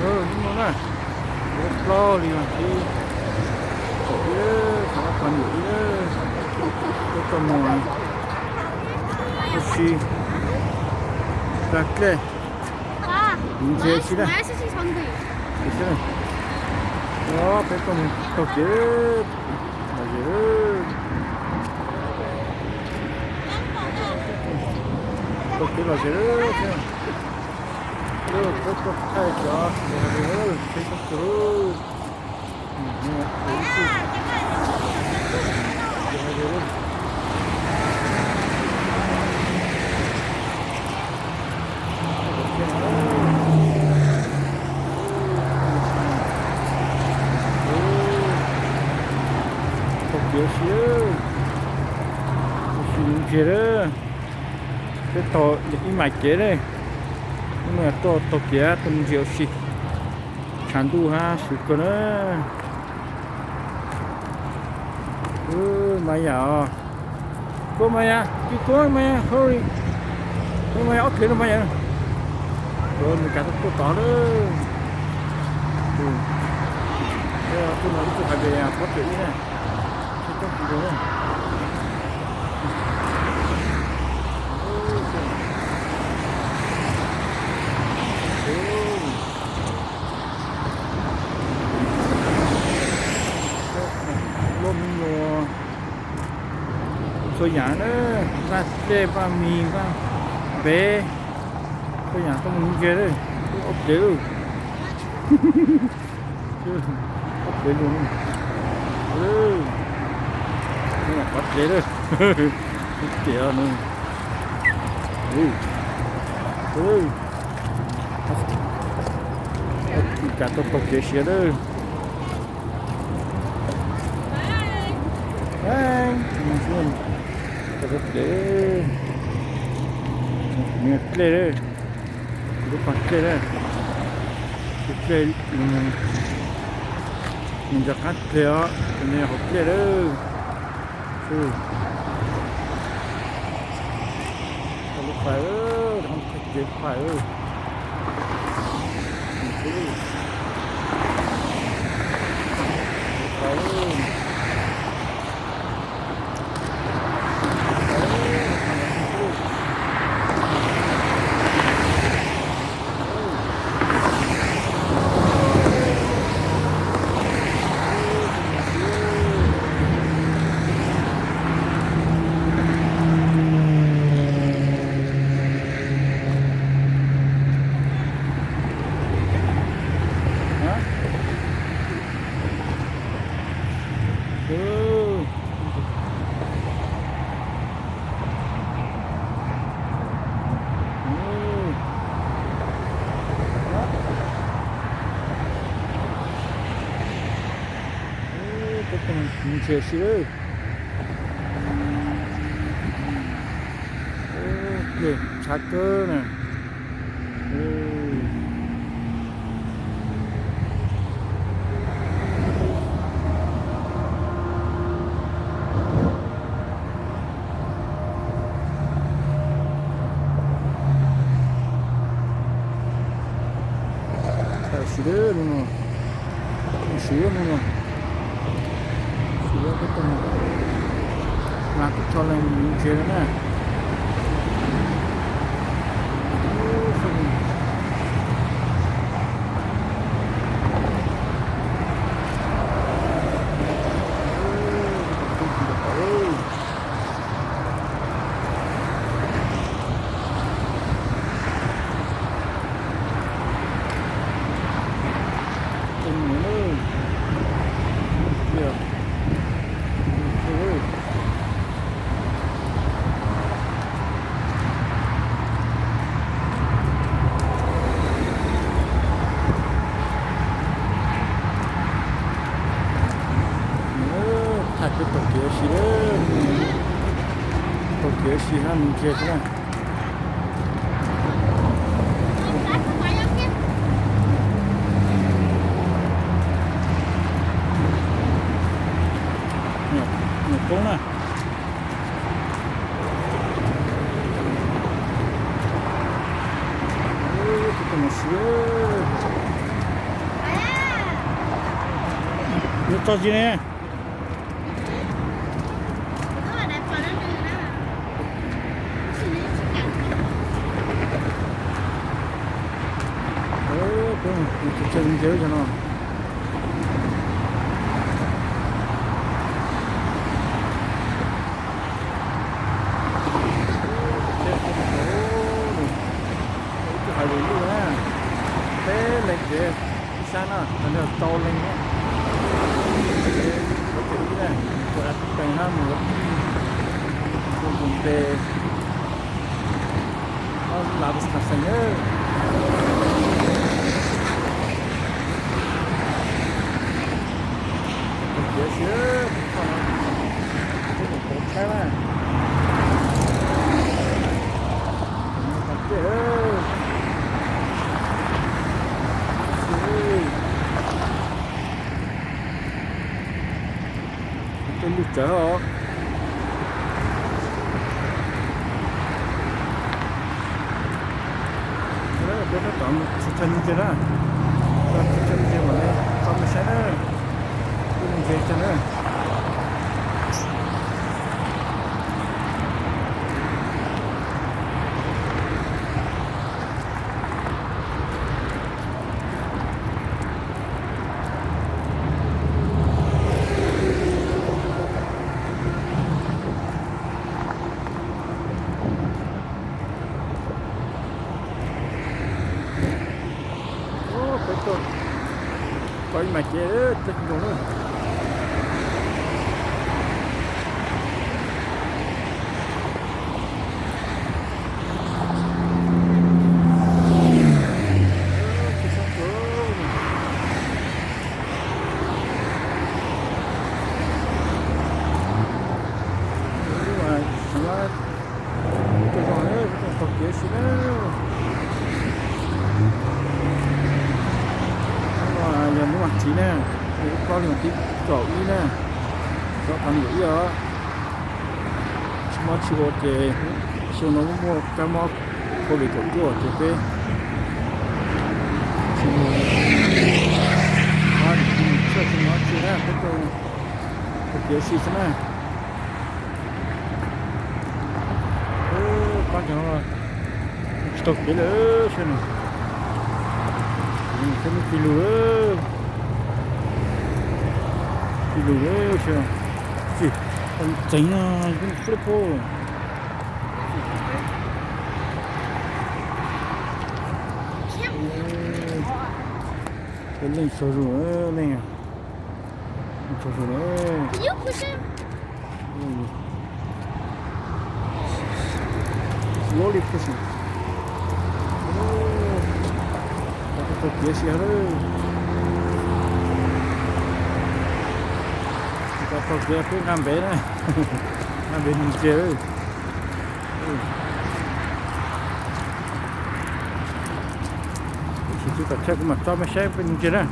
Hnub no na, ua plaub li os, ib, ib, xav ob tog niam ib, peb tuaj mus ua si, plag dlej, mus ntsia si na. Peb tuaj mus taug kev los ze, taug kev los ze thiab. Peb tuaj thaij cov, peb tuaj tus, taug kev ua si, ua si mus ntsia lawm. Peb taug ib mas kev ne, hnub no tuaj taug kev tuaj mus ntsia ua si. Tshav ntuj hab su kawg na. Maya os, koj Maya, koj Maya, hurry, koj Maya, ob dlev no Maya. Koj Meskas tuaj tod lawm. Tuaj no ib tug hais tias pob tseem ib na. Luaj me nyuam, txhua yam na, vaj dlej, vaj mis, vaj npev, txhua yam tuaj mus ntsia lawm, ob dlev lawm. Ob dlev lawm, ob dlev lawm. Tias no, Meskas tuaj taug kev siav lawm. Dlev, dlej, lub pas dlej, dlej, mus rov qab dlej os, tus no yog hauv dlej lawm. Lub pas, rov qab taug kev lub pas. Peb tuaj mus ntsia si lawm. Dlej tshav kawg na. Tam sim no, tam sim no, tam sim no peb tuaj mus, mas kuv tso leej mus ntsia na. Thaij peb taug kev ua si, taug kev ua si hab mus ntsia xwb na. Nyuam qoob na. Tus no siab. Yuav tso tsis ne? Tus chaw ntses cov no. Ib tug hais lus luj na, peb leeg kev ib sab na, tag nrho rau leej na. Ces ua tus ib na, mus ua tib teev hab mus ua tib, ua tus npe, ob lab xeem na. Tus kev si, tus tshaj no, tus tshab na. Tej lub tsawv os. Peb tab tom tsis tshaj ntses na, tsis tshaj ntses mas tso mej saib na, lub ntses tag na. Peb tuaj tau ib mas cev tag nrho na. Tau kev si na. Yog hnub vas thiv na, lub plaub hlis vas thib kaum ib na, xyoo ob phav nees nkaum ib os. Tsis mob tsis ua ces xyoo no muaj kab mob covid kaum cuaj ces peb tsis mus, tsis mus tsis na, peb tau kev si xwb na. Pab cov no tsis tau kev lawm seb no. Peb muab tig lug, tig lug seb no. Tsis tau txeev no, flip po. Peb leej tsaug zog, leej tsaug zog. Slowly pushing. Tau kev si lawm. Tau kev peb nqa npev na, nqa npev ntses. Tab sis tsis tau tshaj kuv mam tso mej saib peb ntses na.